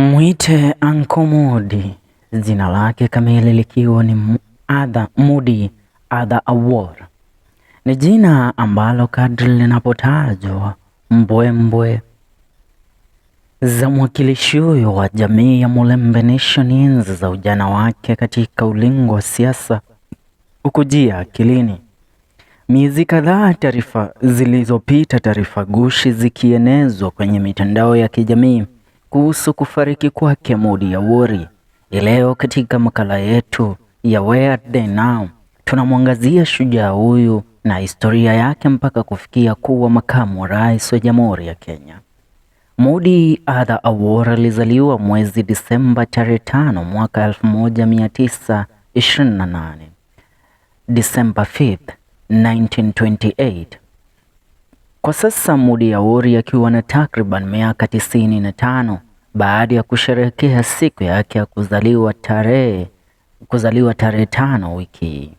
Mwite Anko Modi, jina lake kamili likiwa ni Arthur Mudi Arthur Awor. Ni jina ambalo kadri linapotajwa mbwembwe za mwakilishi huyo wa jamii ya Mulembe Nation enzi za ujana wake katika ulingo wa siasa hukujia akilini. Miezi kadhaa taarifa zilizopita, taarifa gushi zikienezwa kwenye mitandao ya kijamii kuhusu kufariki kwake Mudi Awori. Leo katika makala yetu ya Where Are They Now tunamwangazia shujaa huyu na historia yake mpaka kufikia kuwa makamu wa rais wa Jamhuri ya Kenya. Mudi Arthur Awori alizaliwa mwezi Disemba tarehe 5 mwaka 1928, December 5, 1928. Kwa sasa Mudi Awori akiwa na takriban miaka 95 baada ya kusherehekea siku yake ya kuzaliwa tarehe 5 wiki hii.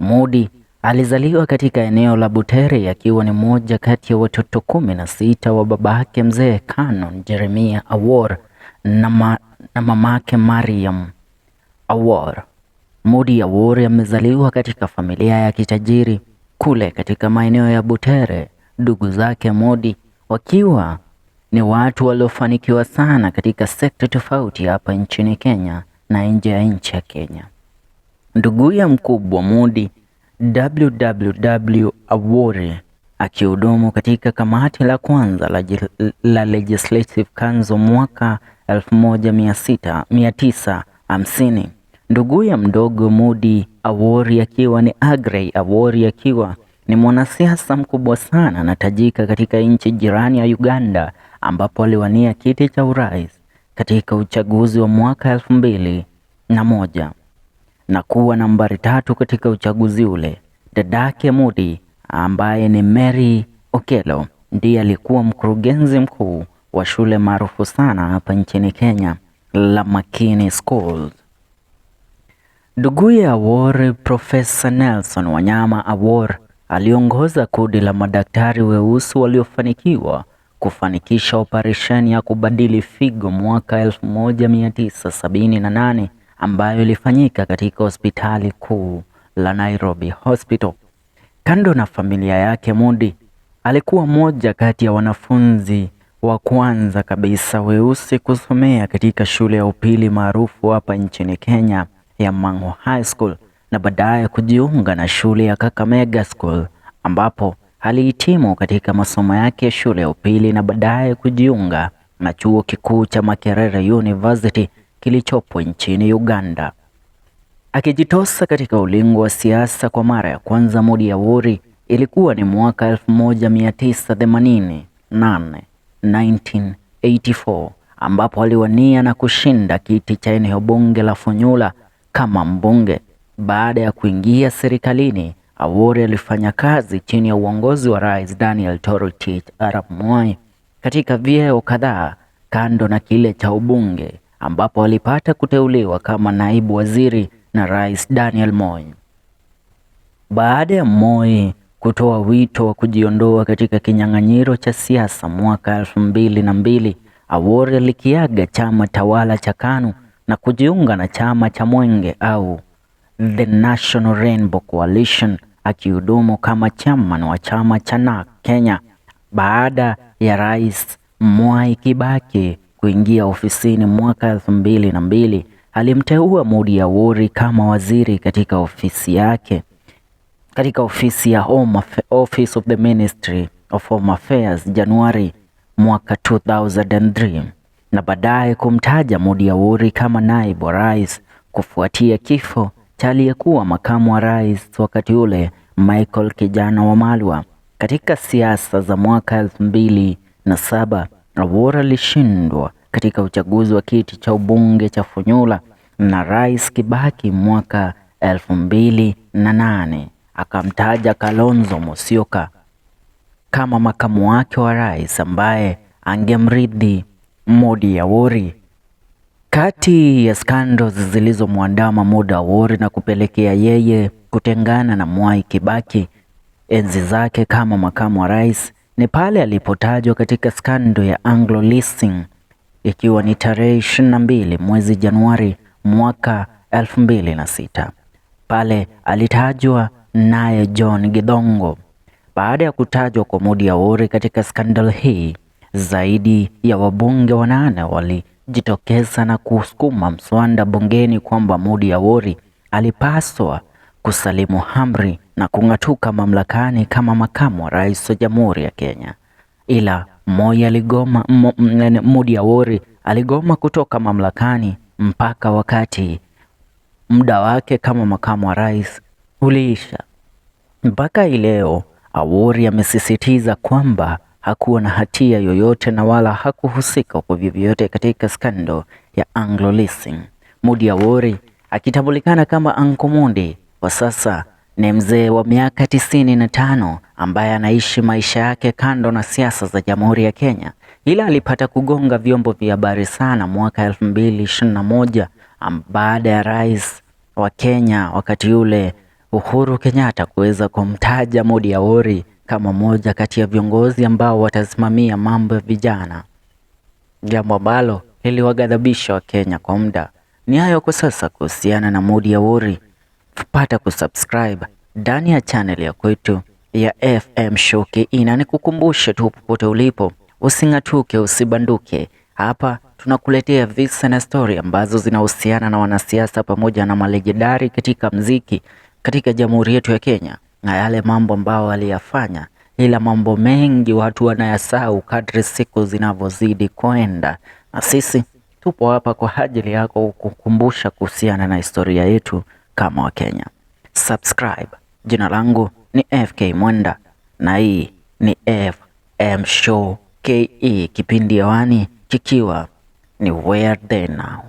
Mudi alizaliwa katika eneo la Butere akiwa ni mmoja kati ya watoto 16 wa babake mzee Canon Jeremiah Awor na mamake Mariam Awor. Mudi Awori amezaliwa katika familia ya kitajiri kule katika maeneo ya Butere, ndugu zake Mudi wakiwa ni watu waliofanikiwa sana katika sekta tofauti hapa nchini Kenya na nje ya nchi ya Kenya. Nduguye mkubwa Mudi WWW Awori akihudumu katika kamati la kwanza la Legislative Council mwaka 1950. Nduguye mdogo Mudi Awori akiwa ni Agrey Awori akiwa ni mwanasiasa mkubwa sana na tajika katika nchi jirani ya Uganda, ambapo aliwania kiti cha urais katika uchaguzi wa mwaka 2001 na kuwa nambari 3 katika uchaguzi ule. Dadake Mudi ambaye ni Mary Okello ndiye alikuwa mkurugenzi mkuu wa shule maarufu sana hapa nchini Kenya la Makini Schools. Nduguye Awori, Profesa Nelson Wanyama Awor, aliongoza kundi la madaktari weusi waliofanikiwa kufanikisha operesheni ya kubadili figo mwaka 1978 ambayo ilifanyika katika hospitali kuu la Nairobi Hospital. Kando na familia yake, Mudi alikuwa mmoja kati ya wanafunzi wa kwanza kabisa weusi kusomea katika shule ya upili maarufu hapa nchini Kenya ya Mango High School na baadaye kujiunga na shule ya Kakamega School ambapo alihitimu katika masomo yake ya shule ya upili na baadaye kujiunga na chuo kikuu cha Makerere University kilichopo nchini Uganda. Akijitosa katika ulingo wa siasa kwa mara ya kwanza, Mudi Awori ilikuwa ni mwaka 1988, 1984, ambapo aliwania na kushinda kiti cha eneo bunge la Funyula kama mbunge. Baada ya kuingia serikalini, Awori alifanya kazi chini ya uongozi wa Rais Daniel Toroitich arap Moi katika vyeo kadhaa kando na kile cha ubunge, ambapo alipata kuteuliwa kama naibu waziri na Rais Daniel Moi. Baada ya Moi kutoa wito wa kujiondoa katika kinyang'anyiro cha siasa mwaka 2002, Awori alikiaga chama tawala cha KANU na kujiunga na chama cha Mwenge au The National Rainbow Coalition, akihudumu kama chairman wa chama cha NARC Kenya. Baada ya Rais Mwai Kibaki kuingia ofisini mwaka 2002, alimteua Mudi Awori kama waziri katika ofisi yake, katika ofisi ya Office of the Ministry of Home Affairs Januari mwaka 2003, na baadaye kumtaja Mudi Awori kama naibu rais kufuatia kifo cha aliyekuwa makamu wa rais wakati ule Michael Kijana Wamalwa. Katika siasa za mwaka 2007, Awori alishindwa katika uchaguzi wa kiti cha ubunge cha Funyula na Rais Kibaki mwaka 2008 akamtaja Kalonzo Musyoka kama makamu wake wa rais ambaye angemrithi Mudi Awori. Kati ya scandals zilizomwandama Mudi Awori na kupelekea yeye kutengana na Mwai Kibaki enzi zake kama makamu wa rais ni pale alipotajwa katika skando ya Anglo Leasing ikiwa ni tarehe 22 mwezi Januari mwaka 2006. Pale alitajwa naye John Githongo. Baada ya kutajwa kwa Moody Awori katika skandal hii, zaidi ya wabunge 8 walijitokeza na kusukuma mswada bungeni kwamba Moody Awori alipaswa kusalimu amri na kung'atuka mamlakani kama makamu wa rais wa Jamhuri ya Kenya. Ila Moi aligoma, Moody Awori aligoma kutoka mamlakani mpaka wakati muda wake kama makamu wa rais uliisha. Mpaka hii leo Awori amesisitiza kwamba hakuwa na hatia yoyote na wala hakuhusika kwa vyovyote katika skando ya Anglo Leasing. Moody Awori akitambulikana kama Uncle Moody kwa sasa ni mzee wa miaka 95 ambaye anaishi maisha yake kando na siasa za Jamhuri ya Kenya, ila alipata kugonga vyombo vya habari sana mwaka 2021 baada ya rais wa Kenya wakati ule Uhuru Kenyatta kuweza kumtaja Moody Awori kama moja kati ya viongozi ambao watasimamia mambo ya vijana, jambo ambalo liliwaghadhabisha Wakenya kwa muda. Ni hayo kwa sasa kuhusiana na Moody Awori. Pata kusubscribe ndani ya channel ya kwetu ya FM Show KE, na nikukumbushe tu, popote ulipo, using'atuke, usibanduke. Hapa tunakuletea visa na story ambazo zinahusiana na wanasiasa pamoja na malejendari katika mziki katika jamhuri yetu ya Kenya na yale mambo ambao waliyafanya, ila mambo mengi watu wanayasahau kadri siku zinavyozidi kwenda, na sisi tupo hapa kwa ajili yako kukumbusha kuhusiana na historia yetu kama Wakenya. Subscribe. Jina langu ni FK Mwenda na hii ni FM Show KE, kipindi hewani kikiwa ni Where They Now.